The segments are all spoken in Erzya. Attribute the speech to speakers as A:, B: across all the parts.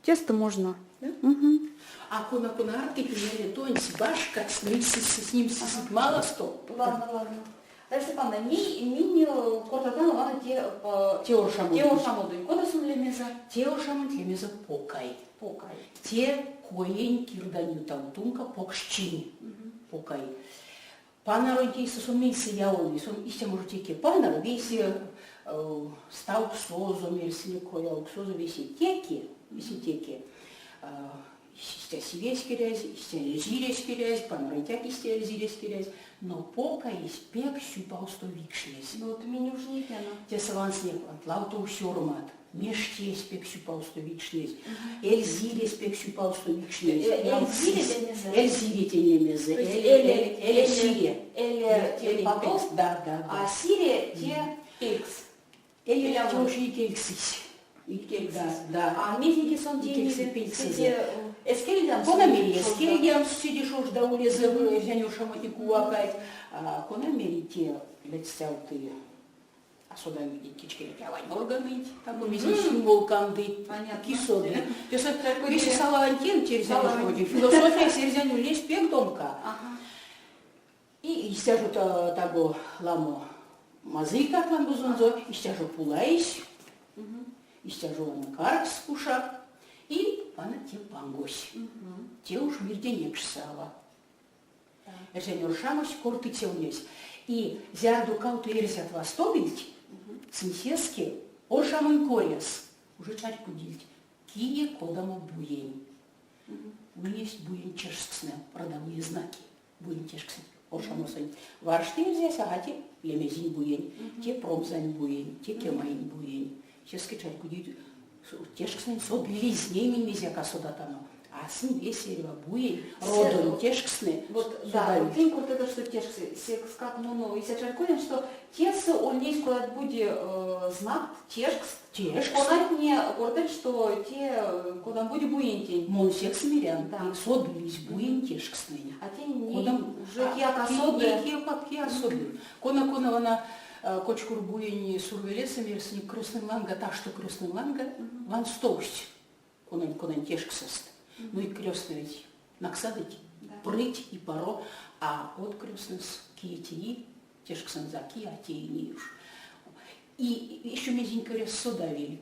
A: Тесто можно. Да? Угу.
B: А кона-кона артыть мейле тонсь башка снимсить маласто.
A: Ладно, ладно. Дарья Степановна, ней минь кортатано вана те
B: Те оршамодонть.
A: Те оршамодонть. Кода сон лемезэ?
B: Те оршамонть лемезэ покай.
A: Покай.
B: Те коень кирдань ютавтомка покшчинь покай. Панаронть эйсэ сон мейсэ явови? Сон истя может теке панар, весе ставксозо, мерсинек кроявксозо, весе теке, весе теке. Истя сивесь керязь, истя зиресь керязь, панаронтяк истя зиресь керязь, но покаесь пек сюпавсто викшнезь.
A: Ну, вот минь уж нетяно.
B: Тесэ ванснек лавтов сёрмат, мештесь пек сюпавсто викшнезь, эльзиресь пек сюпавсто викшнезь. Эльзире тень лемезэ. Эле сире.
A: Эле те потоп,
B: да, да,
A: а сире те пелькс.
B: Эле тоже икельксэсь. Да, да.
A: А мезеньки сон тейневи?
B: Пельксэзэ. Кона мери эскельдямс седе шожда улезэ эрзянь оршамотне кувакайть, кона мери те ледстявты а содан видеть кечкерить авань органыть, таго мезе символ кандыть, ки соды. Тесэ весе салавантень эрзянь философиясь эрзянь ульнесь пек домка. И истя жо таго ламо мазыйкат лангозонзо, истя жо пулайсь, истя жо каркс кушак, и вана те пангось. Те уж мирдень экшсэ ава. Эрзянь оршамось кортыця ульнесь. И зярдо кавто эрзят вастовильть, сынь сеске оршамонь коряс уже чарькодильть, кие кодамо буень. Ульнесть буень тешкстнэ, родовые знаки, буень тешкстнэ оршамосонть. Варшты эрзясь, ага, те Лемезинь буень, те Промзань буень, те Кемаень буень. Сеске чарькодить тешкстнэнь содылизь, ней минь мезеяк а содатано. А сынь весе эрьва буень, родонь тешкстнэ.
A: Вот, да, вот тынь кортыде, что тешксы. Секскак, ну, ну, если чарькодян, что тесэ ульнесь кодат-бути знакт, тешкст,
B: Тешкс.
A: Конатне кортыть, что те кода-бути буентень.
B: Мон секс мерян, да. содылизь буень тешкстнэнь.
A: А те не уже кияк а соды.
B: Кияк а соды. Кона-кона вана Кочкурбуень Сурвелесэ мерсинек крестной ланга, ташто крестной ланга ванстовсть, конань-конань тешксэст. Ну и крестной ведь наксадыть, прыть и паро, а од крестнойс кие теи, тешксэнзэ кие а теи ней уж. И еще мезень коряс содавиль.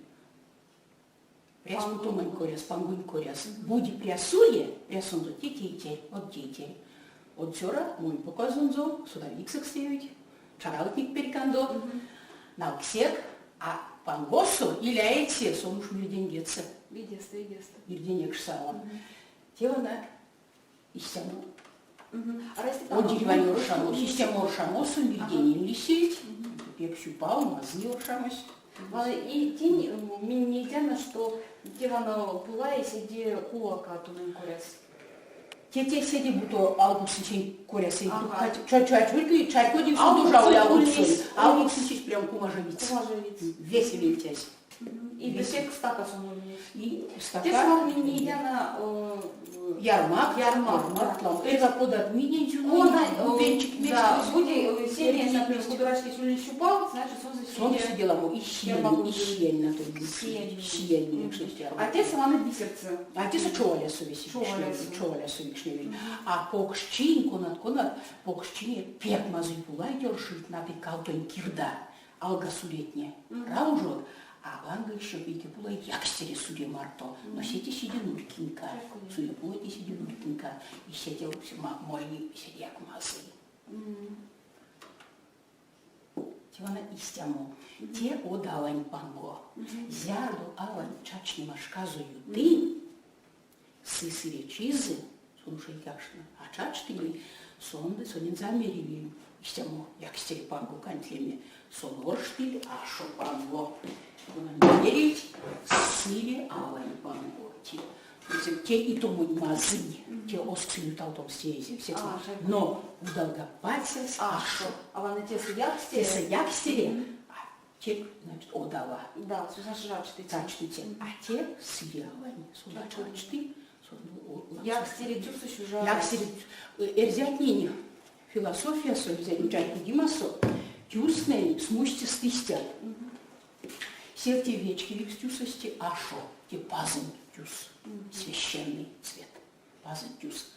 B: Пряс путомань коряс, пангонь коряс. Буди прясуе, прясонзо те тейтерь, од тейтерь. Од цёра монь показонзо содавиксэкс теевить, чаравтник перькандо, налксек, а пангосо иля эце, сон уж мирдень кедьсэ.
A: Видестэ, видестэ.
B: Мирдень экшсэ Те вана истямо. Од деревань оршамось, истямо оршамосо мирденень лисить, пек сюпав, мазый оршамось.
A: И тень минь нейтяно, что те вана пулай седе кувака тунень коряс.
B: Те седе буто алкуксонь коряс. Чарькодим сон тоже алкуксонь. Алкуксонь прям кумажавиц.
A: Кумажавиц.
B: Весе вельтязь.
A: И пек стака сон ульнесь.
B: И стака.
A: Те свал минь нейтяно
B: Ярмак,
A: ярмак.
B: Эрьва кодат минень бубенчик
A: Да, буде семья, например, кудораськесь ульнесь сюпав, значит, сонзэ
B: Сон седе ламо и сиянь, и сиянь на той сиянь
A: А те вана бисерце.
B: А тесэ човалясо весе човалясо викшневи. А покшчинь, конат-конат, покшчине пек мазый пулайть оршить на кавтонь кирда. Алга суретне. Раужот, а ланга еще вейке пулай якстере суре марто. Но сети седе нурькинька. Суре пулайтне седе нурькинька. И седе мольни седеяк мазый. Те вана истямо. Те од авань панго. Зярдо авань чачнема шказо юты, сы сыречизэ, сон уш эйкакшнэ, а чачтыли, сон сонензэ а мереви истямо якстере панго кандтлеме. Сон орштыль ашо панго. Конань мерить сыре авань панго. Те и то монь мазый, те озксонь ютавтомс теезь. Но удалга пацясь ашо.
A: А вана тесэ якстере?
B: Тесэ якстере, а те, значит, од ава.
A: Да, чачтыця.
B: Чачтыця. А те сыре авань. Сон чачты.
A: Якстере тюсось уже.
B: Якстере. Эрзятнень философиясо, эрзянь чарькодемасо тюстнэнь смустест истят. Сехте вечкевикс тюсось те ашо, те пазонь тюс. Священный цвет. Пазонь тюс.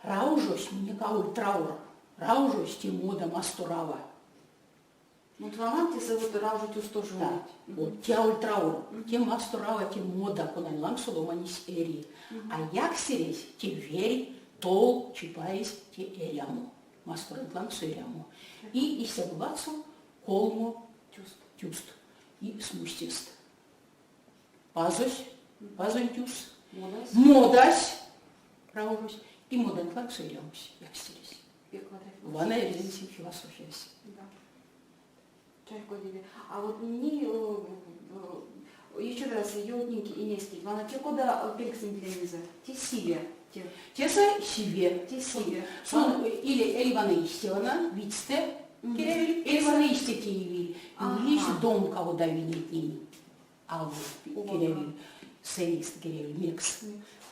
B: Раужось минек аволь траур. Раужось те мода масторава.
A: Вот ванан тесэ вот раужо тюс тоже
B: Да. Вот те аволь траур. Те масторава, те мода, конань лангсо ломанесь эри. А якстересь те верь, тол, чипаесь, те эрямо. Масторонть лангсо эрямо. И истя ладсо колмо тюст, тюст и смустест. Пазось, пазонь тюс,
A: Модась.
B: модась, раужось, и моданть лангсо эрямось, якстересь. Вана эрзянь философиясь.
A: Да. Чарькодеви. А вот ней еще раз ёвтнинк инескеть. Вана те кода пельксэнть лемезэ? Те сиве. Те.
B: Тесэ сиве.
A: Те сиве.
B: Сон или эль вана истя вана, видьстэ керявиль, эль вана истя теевиль. Ульнесь домка удавинетнень. Аволь керявиль, сэнькс керявиль, мекс.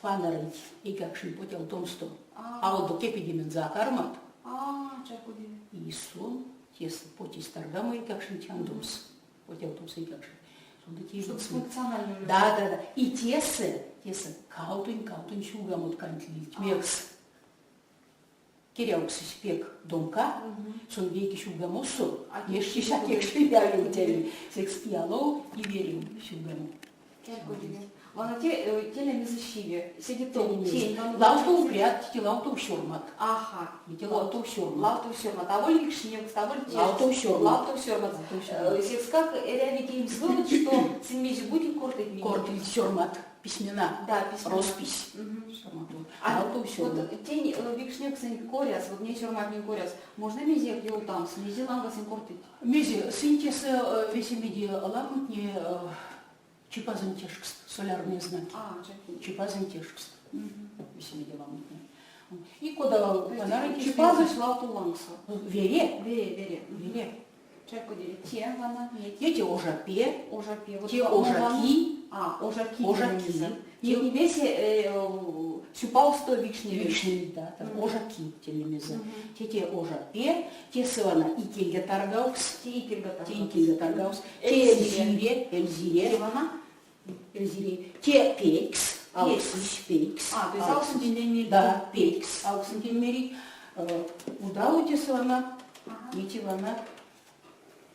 B: Панарыть эйкакшонь потявтомсто. Аволь кепедемензэ а кармат.
A: А, чарькодеви.
B: И сон тесэ потесь таргамо эйкакшонть андомс. Потявтомс эйкакшонть.
A: Чтобы функционально.
B: Да. И тесэ, тесэ кавтонь-кавтонь сюлгамот кандтлильть. Мекс керявксось пек домка, сон вейке сюлгамосо нешкесь а кекшеви, секс и алов, и верев сюлгамо.
A: Вана те лемезэ сиве. Седе тов тень.
B: Лавтов прят, те лавтов сёрмат.
A: Аха.
B: Те лавтов сёрмат.
A: Лавтов сёрмат. Аволь викшневкст, аволь
B: Лавтов сёрмат.
A: Лавтов сёрмат. Секскак эряви теемс вывод, что сынь мезе-бути кортыть минек.
B: Кортыть сёрмат. Письмена.
A: Да, письмена.
B: Роспись.
A: А вот тень викшневксэнь коряс, вот ней сёрматнень коряс, можно мезеяк ёвтамс, мезе ланга сынь кортыть?
B: Мезе, сынь тесэ весемеде ламотне Чипазонь тешкст, солярные знаки.
A: А,
B: Чипазонь тешкст. Весемеде ламотне. И кода
A: Чипазось лавтов лангсо.
B: Вере.
A: Вере, вере.
B: Вере.
A: Чарькодеви. Те вана,
B: Те те ожапе.
A: Ожапе. Вот
B: Те ожаки.
A: А, ожаки.
B: Ожаки.
A: Те не весе сюпавсто викшневи.
B: Викшневи, да. Ожаки те лемезэ. Те те ожапе, те сывана икельга таргавкс.
A: Те икельга таргавкс.
B: Те икельга таргавкс. Те эльзире, эльзире.
A: Те вана?
B: Эльзире. Те пелькс. Алксось пелькс.
A: А, то есть алксонтень мерить.
B: Да, пелькс. Алксонтень мерить. Удало те сывана, неть вана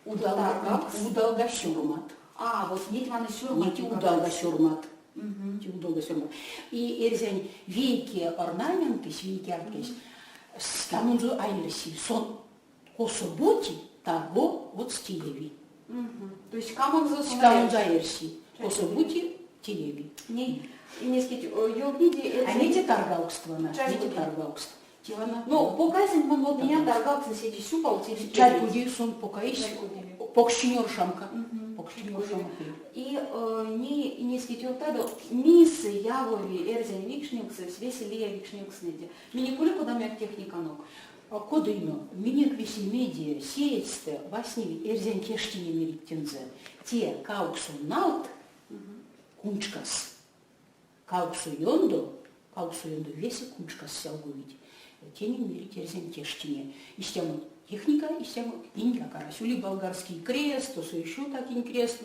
B: удалга сёрмат.
A: А, вот неть вана сёрмат.
B: Неть удалга сёрмат. Те удалга сёрмат. И эрзянь вейке орнаментэсь, вейке арткесь, ськамонзо а эрси. Сон косо-бути таго одс тееви.
A: То есть ськамонзо
B: Ськамонзо а эрси. Косо-бути тееви.
A: Ней, инескеть, ёвтниде...
B: А неть таргавкст вана, неть таргавкст.
A: Ну, показань мон вот неян таргавксо седе сюпав, седе
B: Чарькоди сон покайсь покшчинь оршамка. Покшчинь оршамка.
A: И ней инескеть ёвтадо мейсэ явови эрзянь викшневксэсь, весе лия викшневкстнэде. Минек ули кодамояк техниканок?
B: Кода ино, минек весемеде сеедьстэ вастневи эрзянь тештине мерить тензэ. Те кавксо налт куншкас. Кавксо ёндо, кавксо ёндо весе куншкас сялговить. Тенень мерить эрзянь тештине. Истямо техника, истямо киньгак арась. Ули болгарский крест, тосо еще такинь крест,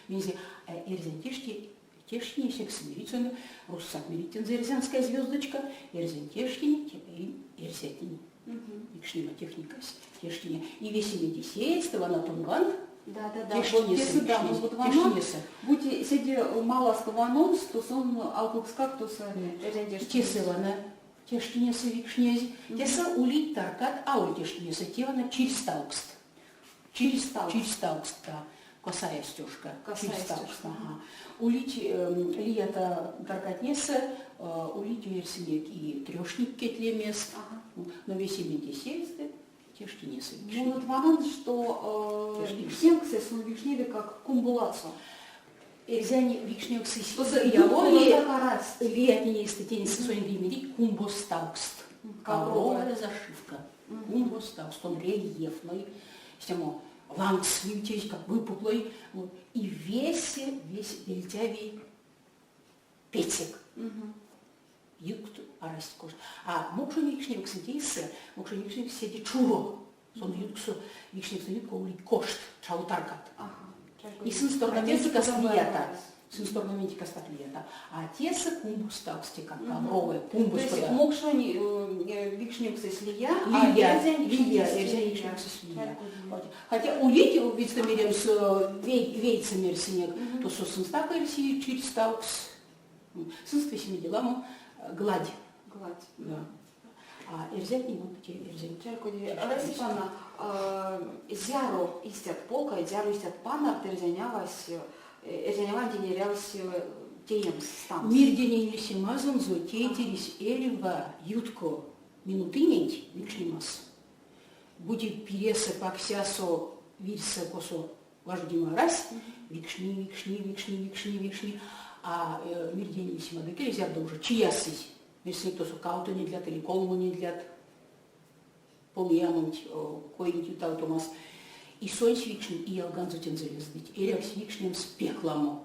B: мезе. А эрзянь тешти тештине секс мерить сон, руссак мерить тензэ эрзянская звездочка, эрзянь тештине, те эрзятнень. Викшнема техникась тештине. И весемеде сеедьстэ вана тонган
A: Да, да, да. Вот тесэ, да, вот ванон, бути седе маласто ваномс, то сон алкукскак тосо эрзянь тештине.
B: Тесэ вана тештинесэ викшнезь. Тесэ улить таркат аволь тештинесэ, те вана чирьставкст.
A: Чирьставкст.
B: Чирьставкст, да. Косая стёжка.
A: Косая
B: Чирьставкст,
A: стёжка.
B: ага. Улить лията таркатнесэ, улить версинек и трёшниккеть лемест. Но весемеде сеедьстэ тештинесэ
A: Ну вот ванан, что викшневксэсь, сон викшневи как кумбо ладсо.
B: Эрзянь викшневксэсь
A: Тосо
B: явови
A: юткова арасть.
B: лиятнень эйстэ теньсэ сонзэ мерить кумбоставкст. Ковровая зашивка. Кумбоставкст. Он рельефной, истямо лангс ливтезь, как выпуклой. Вот. И весе, весь вельтяви пецек. Юткт арасть кошт. А мокшонь викшневксэнть эйсэ, мокшонь викшневкс седе чуро. Сон ютксо викшневксэнть ютко улить кошт, чаво таркат. И сынст орнаментикаст лията. Сынст орнаментикасткак лията. А тесэ кумбуставкс, те как ковровая кумбус.
A: То есть мокшонь викшневксэсь лия,
B: а эрзянь лия, эрзянь викшневксэсь лия. Хотя улить, видьстэ меремс, вейце мерсинек, тосо сынст эрси чирьставкс. Сынст весемеде ламо гладь.
A: Гладь.
B: Да. А эрзятне вот те эрзянь.
A: Раиса Степановна, зяро истят полка, зяро истят панарт эрзянь авась, эрзянь авантень эрявсь теемс стамс?
B: Мирденень лисемазонзо тейтересь эрьва ютко минутыненть викшнемас. Бути пиресэ, паксясо, вирьсэ, косо важодема арась, викшни, викшни, викшни, викшни, викшни, а мирдень лисемадо икеле зярдо уже чиясызь, Мерсинек тосо кавто недлят или колмо недлят полуямонть коенть ютавтомас. И сонсь викшни, и ялганзо тензэ лездыть. Эрявсь викшнемс пек ламо.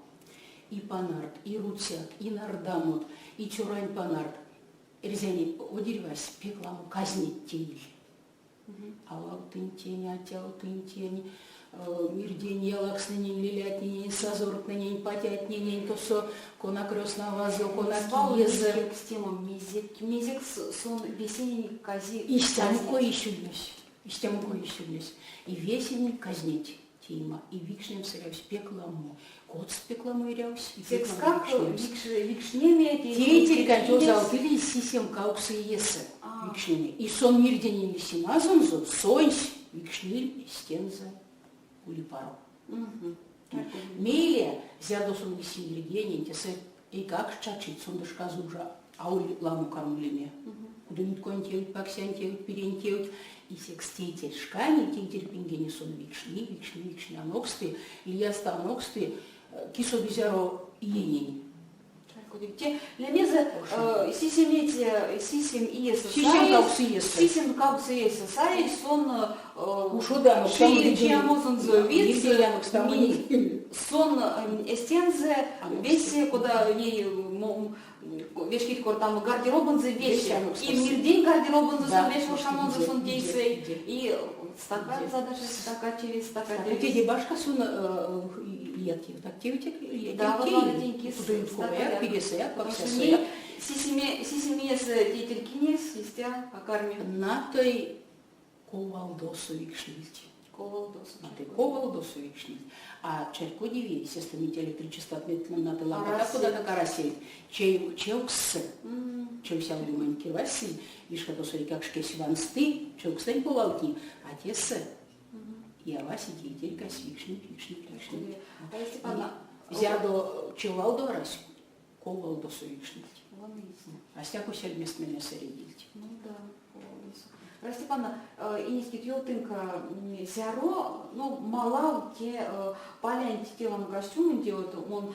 B: И панарт, и руцят, и нардамот, и цёрань панарт. Эрзянь одирьвась пек ламо казнеть теиль. Авалтынь атявтынь, мирдень ялакстнэнень, лелятненень, сазортнэнень, патятненень, тосо кона крёстнавазо, кона киезэ.
A: Кевкстема, мезекс сон весенень кази?
B: Истямо коесь ульнесь. Истямо коесь ульнесь. И весенень казнеть теема. И викшнемс эрявсь пек ламо. Коцт пек ламо эрявсь.
A: Секскак викшнеме
B: Тейтерьканть озавтылизь сисем кавксо иесэ викшнеме. И сон мирденень лисемазонзо сонсь викшниль эстензэ улипаро. Мейле, зярдо сон лиси мирденень, тесэ эйкакш чачить, сон шказо уже аволь ламо кармилеме. Кудонь тевть, паксянь тевть, пирень тевть. И секс тейтерь шкане, тейтерь пингене сон викшни, викшни, викшни, аноксты, лиясто аноксты ки соды зяро иенень.
A: Те лемезэ сисеметь сисем иесэ
B: Сисем кавксо иесэ.
A: Сисем кавксо иесэ саезь сон
B: Ушоды
A: чиямозонзо видьс, сон эстензэ весе, кода ней вешкить кортамо гардеробонзо весе. И мирдень гардеробонзо сон весе оршамонзо сон тейсы. И стака задача, стака через стака.
B: Теде башка сон так
A: Да, вот
B: пиресэяк,
A: Сисемиесэ тейтерькинесь истя а карми.
B: Натой ковалдосо викшнильть.
A: Ковалдосо.
B: Натой ковалдосо викшнильть. А чарькодеви, естественно, электричество надо лампа куда-то карасельть. Чевкссэ, чевсялдумань кирвазьсыль, вишка тосо эйкакшкесь вансты, чевкстэнь ковалтни, а тесэ явась и тейтерькась викшнить, викшнить, викшнить. Зярдо чевалдо арась, ковалдосо викшнить. А стяко сельмест мене сэредильть.
A: Ну да, Раиса Степановна, инескеть ёвтынка зяро, ну, малав те палянть те ламо костюмонть делают, он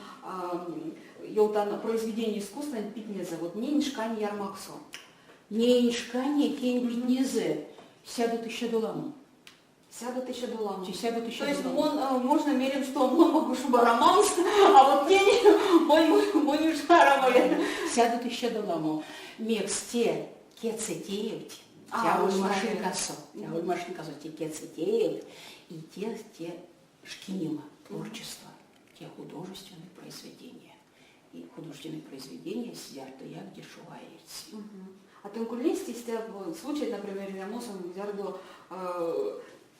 A: ёвтан произведение искусства питнезэ, вот неень шкань ярмаксо.
B: Неень шкане тень питнезэ сядо тыщадо ламо.
A: Сядо тыщадо ламо.
B: Сядо тыщадо
A: То есть мон, можно мерем, что мон могу шуба рамамс, а вот тень мой, мой уж рамали.
B: Сядо тыщадо ламо. Мекс те кедьсэ теевть, аволь машинкасо, аволь машинкасо те кедьсэ теевть, и те шкинема, творчество, те художественные произведения. И художественные произведения зярдояк дешёва а эрси.
A: А тынк ульнесть истя случай, например, эрямосон, зярдо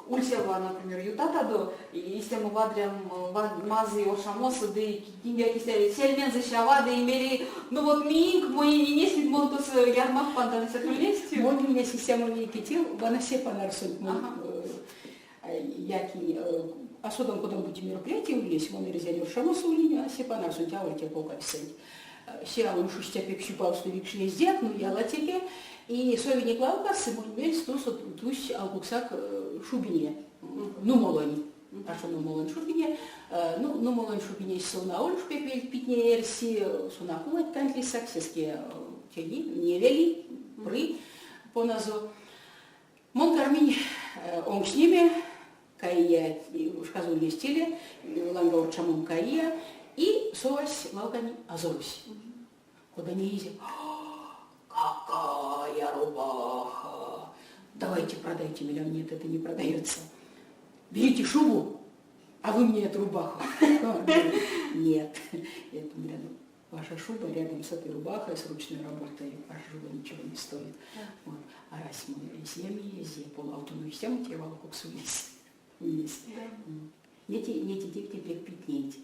A: ульцява, например, ютатадо, истямо вадря мазый оршамосо ды киньгак истя сельмензэ чава ды мери, ну вот миинк, монень инескеть, мон тосо ярмак пандан, истя ульнесть?
B: Монь ульнесь истямо вейке тев, вана се панарсонть мон якинь, а содан кодамо-бути мероприятие ульнесь, мон эрзянь оршамосо ульнинь, а се панарсонть аволь те полкавсэнть. Се аволь уш истя пек сюпавсто викшнездяк, но ялатеке. И совинек лавкас, монь мельс тосо тусь алкуксак шубине, нумолонь. Ашо нумолонь шубине. Ну, нумолонь шубинесь сон аволь уш пек вельть питней эрси, сон а кувать кандтлисак, сеске тели, невели, пры поназо. Мон карминь онкстнеме, каия, шказо ульнесь теле, ланга оршамом каия, и совась лавкань азорось. Кода неизе, какая рубаха! Давайте продайте меня, нет, это не продается. Берите шубу, а вы мне эту рубаху. Нет. Я говорю, ваша шуба рядом с этой рубахой, с ручной работой, ваша шуба ничего не стоит. Вот. Арась мон эзия мие, полавтомо истямо те валкокс ульнесь. Ульнесь. Неть, неть тевтне пек питнейть.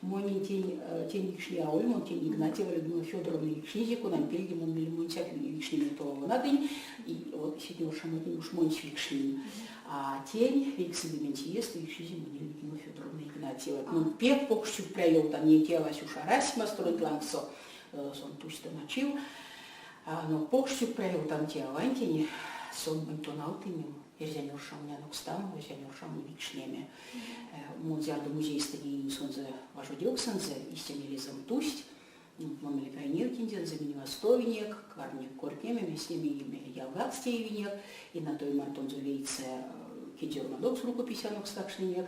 B: Монень тень, тень викшни аволь мон, тень Игнатьева Людмила Федоровна викшнизе, конань пельде мон мейле монсяк викшнеме тонадынь, и вот сеть оршамотнень уш монсь викшнинь. А тень вейксэньгемень иестэ викшнизе монь Людмила Федоровна Игнатьева. Мон пек покш сюкпря ёвтан, неть авась уш арась масторонть лангсо, сон тусь тоначив. Но покш сюкпря ёвтан те авантень, сон монь тонавтымим эрзянь оршамонь анокстамо, эрзянь оршамонь викшнеме. Мон зярдо музейстэ неинь сонзэ важодевксэнзэ, истя мелезэм тусть. Мон мелькайневтинзензэ минь вастовинек, карминек кортнеме, местнеме меле ялгакс теевинек, и натой мартонзо вейсэ кедьёрмадокс рукопись анокстакшнынек.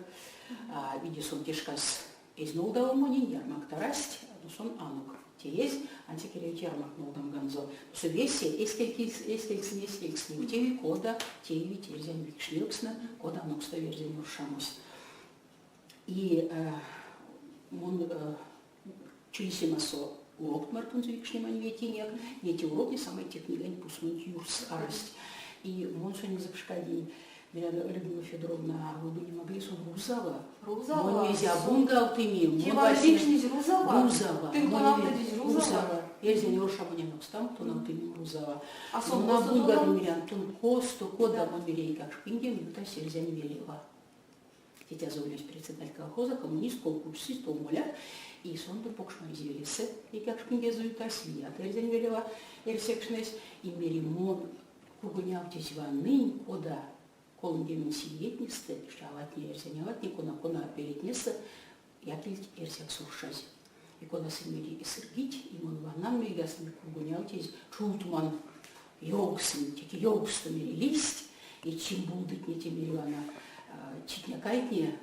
B: Виде сон те шкас эзь нолдаво монень, ярмакт арасть, но сон анок теезь, ансяк эрявить ярмакт нолдамганзо. Тосо весе эскельксэнь эскелькс невтеви, кода теевить эрзянь викшневкстнэ, кода анокстави эрзянь оршамось. И мон Чилисемасо урокт мартонзо викшнемань ветинек, неть уроктне самай те книганть пусмонть юрс арасть. И мон сонензэ пшкадинь, Людмила Федоровна, а вы бы не могли сон рузава?
A: Рузава.
B: Мон мезе абунгавтымим.
A: Мон викшнесь рузава?
B: Рузава.
A: Тынь тонавтыдизь рузава?
B: Рузава. Эрзянь оршамонь анокстам, тонавтымим рузава.
A: А сон
B: Мон абунгадым, мерян, тон косто, кодамо мере эйкакш пингем ютась эрзянь велева. Тетязо ульнесь председатель колхоза, коммунист, ков кучсызь, тов молят. И сон покш велесэ эйкакш пингезэ ютась, лият эрзянь велева эрсекшнесь. И мери мон кургонявтызь ваннынь, кода 37 иетнестэ, аватне эрзянь аватне, кона-кона велетнесэ якильть эрзякс оршазь. И кода сынь мери сыргить, и мон ваннан мельгаст кургонявтызь чувтман ёвксынь, теке ёвксто мери лиссть, и чимбулдыть те мери вана читнякайтне,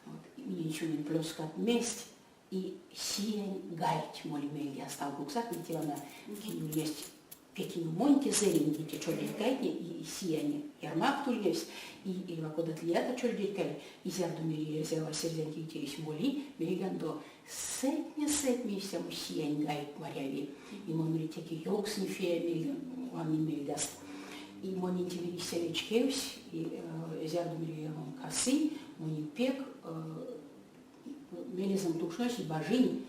B: вот, минень плёскат месть, и сиянь гайть моли мельгаст алкуксак, ведь вана кинь ульнесть пекинь умонь кезэрень те чольдерькайтне и сиянь ярмакт ульнесь, и эрьва кодат лията чольдерькай, и зярдо мери эрзява эрзянь тейтересь моли мельгандо сэтьме-сэтьме истямо сиянь гайть маряви. И мон мери теке ёвксонь фея мельга мельгаст. И монень те истя вечкевсь, и зярдо мери мон касынь, монень пек мелезэм тукшнось и бажинь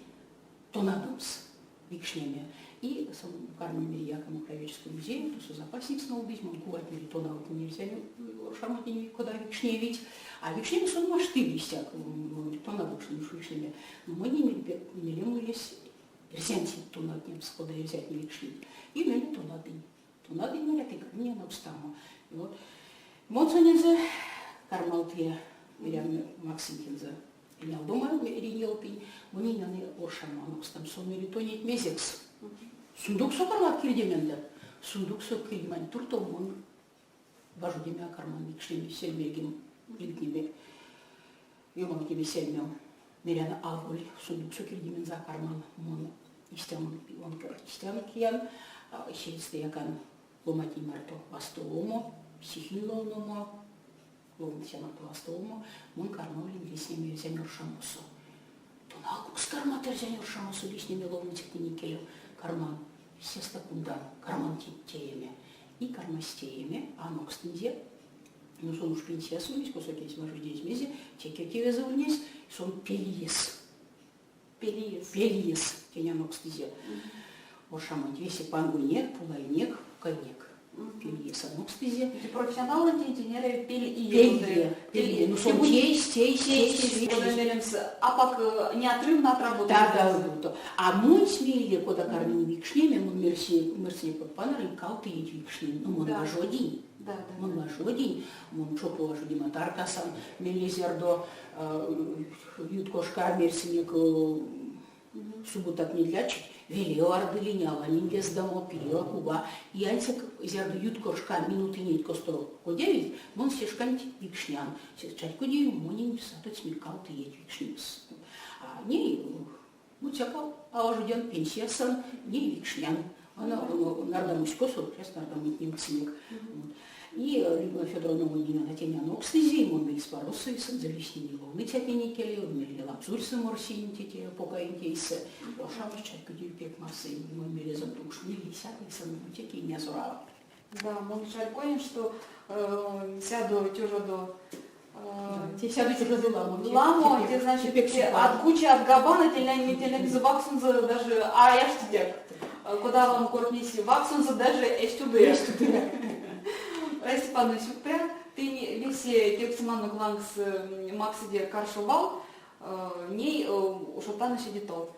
B: тонадомс викшнеме. И карминь мери якамо краеведческой музей, тосо запасникс нолдызь, мон кувать мери тонавтнинь эрзянь оршамотнень кода викшневить. А викшнеме сон маштыль истяк, тонадокшнынь уш викшнеме. Но монень мелем ульнесь эрзянь тонавтнемс, кода эрзятне викшнить. И мейле тонадынь. Тонадынь мерят, и карминь анокстамо. И вот мон сонензэ кармавтыя мерян Максимкинзэ энялдома эринь монень а оршамо анокстамс. Сон мери тонеть мезекс? Сундуксо кармат кирдеменде. Сундуксо кирдемань туртов мон важодеме а карман викшнеме сельмегем ливтнеме ёмавтнеме сельмем. Мерян аволь сундуксо кирдемензэ а карман мон истямо истямо киян сеедьстэ якан ломантнень марто вастовомо, стихень ловномо, ловныця марто вастовомо, мон кармавлинь лиснеме эрзянь оршамосо. Тон алкукс кармат эрзянь оршамосо лиснеме ловныцятнень икелев? Карман. Сестэ кундан, карман тееме. И кармась тееме, анокстынзе. Ну, сон уш пенсиясо ульнесь, косо тейсь важодезь мезе, теке тевезэ ульнесь, сон пельиес.
A: Пельиес.
B: Пельиес тень анокстызе. Оршамонть весе пангойнек, пулайнек, пукайнек. Пельиес анокстызе.
A: Профессионалонтень тень пельие.
B: Пельие. Пельие. Ну, сон тейсь, тейсь, тейсь.
A: Кода меремс, апак неотрывно отработать.
B: Да, да, да. А монсь мейле, кода карминь викшнеме, мон мерсинек панарынь, кавто иеть викшнинь. Ну, мон важодинь.
A: Да.
B: Мон важодинь, мон чопо важодема таркасан, мейле зярдо юткошка мерсинек субботат недлячить, велев ардылинь, аванень лездамо, пирева кува. И ансяк зярдо юткошка минутынеть косто кодявить, мон се шканть викшнян. Чарькодеви, монень сатотсь мик кавто иеть викшнемс. А ней муцяка а важодян, пенсиясан, ней викшнян. Она нардамось косо, сейчас нардамонть невтсынек. И Людмила Федоровна монь тень анокстызе, мон мельспаросо эсензэ лиснинь ловныцятнень икеле, мейле Ладзурьсэ морсинь те покаенть эйсэ. Оршамось чарькодеви пек мазый, монь мелезэм тукшны, лисят эйсэнзэ теке инязорава.
A: Да, мон чарькодинь, что сядо тёжадо
B: Те сядо тёжадо ламо.
A: Ламо, те значит, от кучи от габана тельня вакссонзо даже а аштить. Кода вам кортнесь, вакссонзо даже эзть удо. Раиса Степановна, сюкпря, тынь весе кевкстеманок лангс максыде каршо вал, ней ушодтано седе тов.